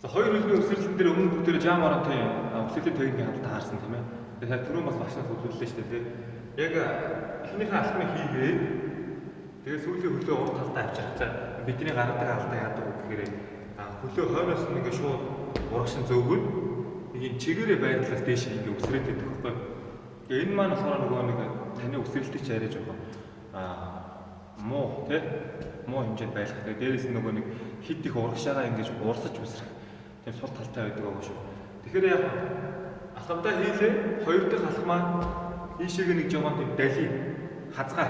Хоёр хөлний үсрэрлэн дээр өмнө бүгдээр Ja Morant-ын үсрэлийн техникийн хандлт таарсан, тийм ээ. Тэгээ түрүүн бас багшнаас үзүүллээ шүү дээ, тийм. Яг эхнийхээ алхмыг хийгээд тэгээ сүүлийн хөлөө урд талдаа авчирхлаа. Бидний гаргадаг алдаа яадаг вэ гэхээр хөлөө хойноос нь ингээ шууд урагшин зөөгөөд нэг юм чигээрээ байдлаас дээш ингээ үсрээд байдаг байхгүй. Тэгээ энэ маань болохоор нөгөө нэг таны үсрэлтийг чи арай жоохон муу, тий, муу хэмжээнд байлгах. Тэгээ дээрээс нь нөгөө нэг хит их урагшаага ингэж урсаж үсрэх тийм сул талтай байдаг байгаа шүү. Тэгэхээр яг алхамдаа хийлээ, хоёр дахь алхмаа ийшээгээ нэг жоохон тийм дали хазгай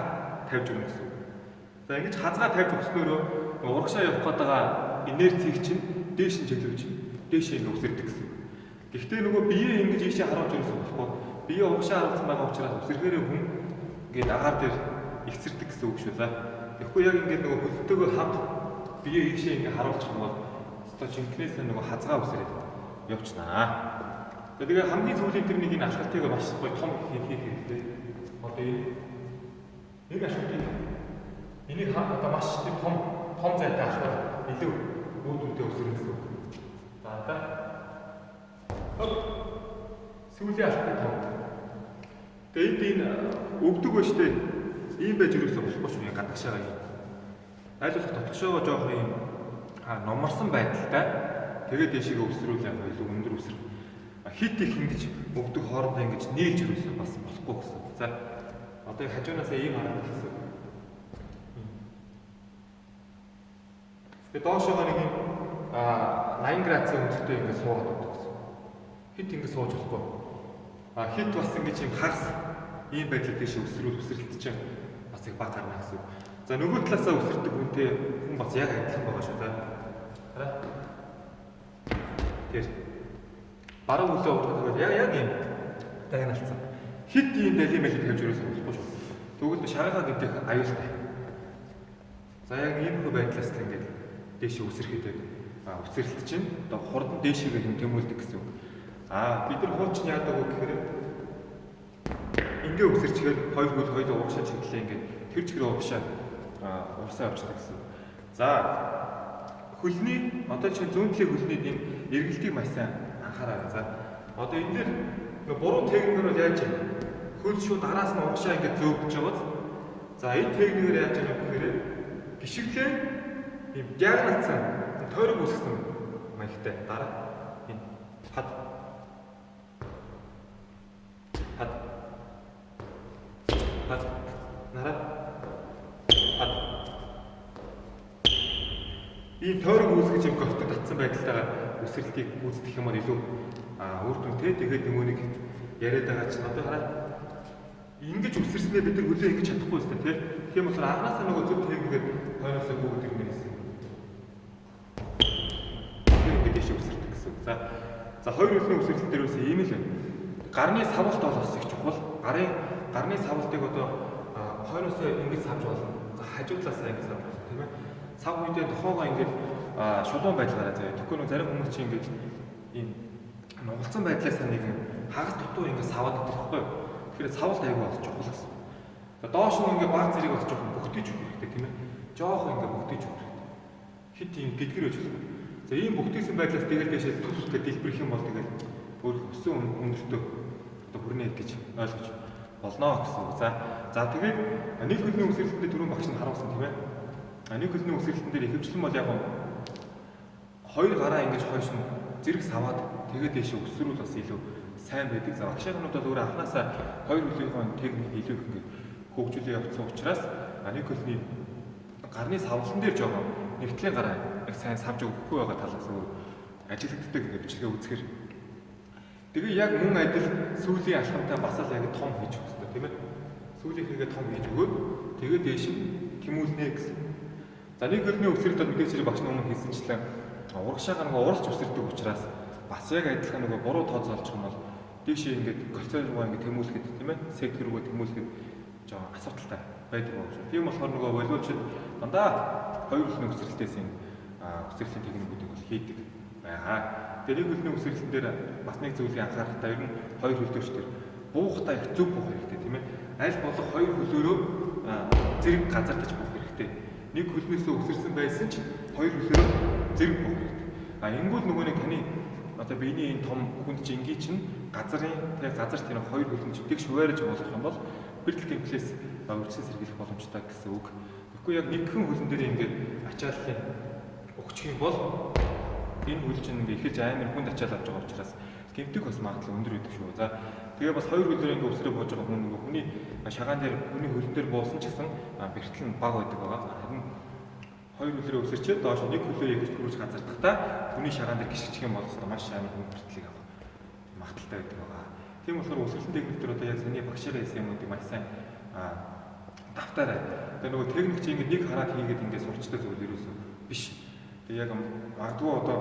тавьж өгнө гэсэн үг. За, ингэж хазгай тавьж өгснөөрөө урагшаа явах гээд байгаа инерцийг чинь дээш нь чиглүүлж дээшээ ингэ үсэрдэг гэсэн. Гэхдээ нөгөө биеэ ингэж ийшээ харуулж ирсэн болохгүй. Биеэ урагшаа харуулсан байгаа учраас үсрэхээрээ хүн ингээд агаар дээр ихсэрдэг гэсэн үг шүү. За. Тэгэхгүй яг ингээд нөгөө хөлтөөгөө хамт биеэ ийшээ ингэ харуулчих юм бол өстой жинкнээс нөгөө хазгай үсрээд явчихнаа. Тэгээ хамгийн сүүлийн тэр нэг энэ ашгалтыг маш гоё том хийх хэрэгтэй. Одоо энэ нэг ашгалтыг энийг одоо маш тийм том том зайтай ашгал илүү үр дүнтэй өсөрнө гэсэн үг. За, одоо сүүлийн алхмыг том. Тэгээ энд энэ өгдөг ба штэ. Ийм байж юусоо болохгүй шүү, гадагшаага юм. Аль болох дотгошоогоо жоохон юм номорсон байдалтай тэгээд дэшигээ өсрүүл яг илүү өндөр өсрөх. Хит их ингэж өгдөг хоорондоо ингэж нийлж юусоо бас болохгүй гэсэн. За, одоо хажуунаасаа ийм харагдах гэсэн. Тэгээ доошоогоо нэг юм 80 градусын өнцөгтэй ингэж суугаад өгдөг гэсэн. Хит ингэж сууж болохгүй. Хит бас ингэж юм хагас ийм байдлаар тийш өсрүүл өсрэлт чинь бас их баг гарна гэсэн. За, нөгөө талаасаа өсөрдөг хүнтэй хүн бас яг адилхан байгаа шүү. За. Хараа. Тэр баруун хөлөө уртад яг яг ийм дагналцсан. Хит ийм дали мали тавьж өрөөс болохгүй шүү. Тэгвэл шаргаа гэдэг аюултай. За, яг иймэрхүү байдлаас л ингээд дээшээ үсрэхэд үсрэлт чинь одоо хурдан дээшээгээ юм тэмүүлдэг гэсэн үг. Бид нар хуучин яадаг вэ гэхээр ингээ үсэрчгээр хоёр хөл хоёул урагшаа чиглэлээ ингээд тэр чигээр урагшаа урсаа явчихдаг гэсэн. За, хөлний одоо чинь зүүн талын хөлний энэ эргэлтийг маш сайн анхаараарай. За, одоо энэ дээр буруу техникээр бол яаж юм? Хөл шууд араас нь урагшаа ингээд зөөгдөж байгааз. За, энэ техникээр яаж юм гэхээр гიშгэлээ ийм диагоналцсан тойрог үүсгэсэн маягтай дараа энэ хад хад хад нараа хад ийм тойрог үүсгэж юм голтог татсан байдалтайгаар үсрэлтийг гүйцэтгэх юм бол илүү үр дүнтэй. Тэгээд нөгөө нэг яриад байгаа чинь одоо хараа, ингэж үсэрснээр бид нар хөлөө ингэж чадахгүй өстэй, тий. Тийм болохоор анхнаасаа нөгөө зөв техникээр хойноосоо хүүхэд ирнэ гэсэн. Тэр ингэж ийшээ үсэрдэг гэсэн. За за хоёр хөлний үсрэлтэн дээр бас ийм л байна. Гарны савлт бол бас их чухал. Гарны савлтыг одоо хойноосоо ингэж савж болно. За, хажуу талаасаа ингэж савж болно, тийм ээ. Сав үедээ тохоогоо ингэж шулуун байдлаараа заяа. Тэгэхгүй нөгөө зарим хүмүүс чинь ингэж ийм нугалцсан байдлаасаа нэг хагас дутуу ингэж саваад идэх байхгүй юу? Тэгэхээр савлт аягүй бас чухал гэсэн. За, доош нь ингээ баг зэрэг бас жоохон бөхтөж өгөх хэрэгтэй, тийм ээ. Жоохон ингээ бөхтөж өгөх хэрэгтэй. Хит ийм гэдгэр байж болохгүй. За, ийм бөхтөйсөн байдлаас тэгэл дэшээ түл гэж дэлбэрэх юм бол тэгэл өөр өссөн өндөртөө одоо хүрнэ гэж ойлгож болно гэсэн үг. За за тэгээд нэг хөлний үсрэлтэндээ түрүүн багш нь харуулсан, тийм ээ. Нэг хөлний үсрэлтэн дээр ихэвчлэн бол яг хоёр гараа ингэж хойш нь зэрэг саваад тэгээд дэшээ өсрүүл бас илүү сайн байдаг. За, багшийнхнууд бол өөрөө анханасаа хоёр хөлийнхөө техник илүү их ингээд хөгжүүлээ явуулсан учраас нэг хөлний гарны савлан дээр жоохон нэгтлийн гараа яг сайн савж өгөхгүй байгаа талаас өөр ажиглагддаг ингээд бичлэгээ үзэхэр. Тэгээ яг мөн адил сүүлийн алхамтай бас л яг том хийж өгөх хэрэгтэй, тийм ээ. Сүүлийнхээгээ том хийж өгөөд тэгээ дээш нь тэмүүлнэ гэсэн. За, нэг хөлний өсрэлт бол мэдээж хэрэг багш өмнө хэлсэнчлэн урагшаага нөгөө уралч өсөрдөг учраас бас яг адилхан нөгөө буруу тооцоолчих юм бол дээшээ ингээд кольцой руугаа ингээд тэмүүлэхэд, тийм ээ, сектор руугаа тэмүүлэхэд жоохон асуудалтай байдаг байгаа шүү. Тийм болохоор нөгөө волейболчид дандаа хоёр хөлний өсрэлтээс энэ өсрөлийн техникүүдийг бол хийдэг байгаа. Тэгээ нэг хөлний өсрэлтэн дээр бас нэг зүйлийг анхаарахтаа ер нь хоёр хөлдөөрч тэр буухтаа их зөв буух хэрэгтэй, тийм ээ. Аль болох хоёр хөлөөрөө зэрэг газардаж буух хэрэгтэй. Нэг хөлнөөсөө өсөрсөн байсан ч хоёр хөлөөрөө зэрэг буух хэрэгтэй. А ингүүл нөгөө нэг таны одоо биений энэ том хүнд жингийн чинь газрын тэгээ газар тэр хоёр хөлн чинь тэгш хуваарж болох юм бол бэртэл гэмтлээс үржсэн сэргийлэх боломжтой гэсэн үг. Тэгэхгүй яг нэгхэн хөлн дээр ингээд ачааллын өгчих юм бол энэ хөл чинь ингээд эхэлж амар хүнд ачаал авч байгаа учраас гэмтэх бас магадлал өндөр байдаг шүү. За тэгээ бас хоёр хөлөөр ингээд өсрөө бууж байгаа хүн нөгөө хүний шагаан дээр хүний хөлн дээр буусан ч гэсэн бэртэл нь бага байдаг байгаа. Харин хоёр хөлөөрөө өсөрчээд доош нэг хөлөөр ингэж түрүүлж газардахдаа хүний шагаан дээр гიშгчих юм бол маш амар хүн бэртлийг авах магадлалтай байдаг байгаа. Тийм болохоор өсвөрлөн техник дээр одоо яг саний багшаараа хийсэн юмнуудыг маш сайн давтаарай. Тэгээ нөгөө техник чи ингэж нэг хараад хийгээд ингээд сурчтай зүйл ерөөсөө биш. Тэгээ яг магадгүй одоо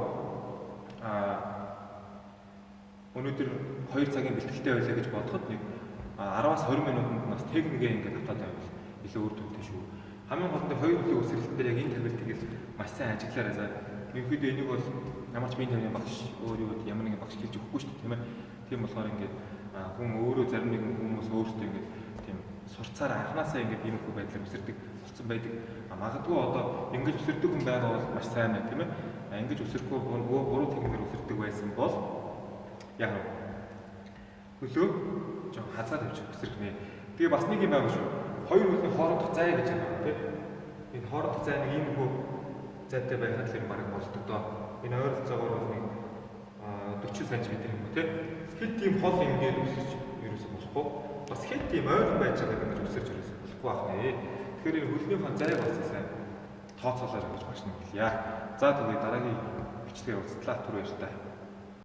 өнөөдөр 2 цагийн бэлтгэлтэй байлаа гэж бодоход нэг 10-аас 20 минутанд нас техникээ ингээд давтаад байвал илүү үр дүнтэй шүү. Хамгийн гол нь хоёр хөлийн өсвөрлөн дээр яг энэ тавилтыг л маш сайн ажиглаарай. За ерөнхийдөө энийг бол ямар ч биеийн тавийн багш өөр юу ямар нэгэн багш хэлж өгөхгүй шүү дээ, тийм ээ. Тийм болохоор ингээд хүн өөрөө зарим нэгэн хүмүүс өөрсдөө ингээд тийм сурцаар анханасаа ингээд иймэрхүү байдлаар өсөрдөг болсон байдаг. Магадгүй одоо ингэж өсөрдөг хүн байгаа бол маш сайн байна, тийм ээ. Ингэж өсөрөхгүй буруу техникээр өсөрдөг байсан бол яг нь хөлөө жоохон хазаа тавьж өсөрөх нэ. Тэгээ бас нэг юм байгаа шүү. Хоёр хөлний хоорондох зай гэж байна, тийм. Энэ хоорондох зай нэг иймэрхүү зайтай байхад л юм бараг болдог доо. Энэ ойролцоогоор бол нэг 40 см юм уу, тийм. Хэд тийм хол ингээд өсөрч ерөөсөө болохгүй. Бас хэд тийм ойрхон байж байгааг ингэж өсөрч ерөөсөө болохгүй байх нэ. Тэгэхээр энэ хөлнийхөө зайг бас сайн тооцоолоор гэж багш нь хэлье. За тэгээ дараагийн бичлэгээр уулзлаа. Түр баяртай.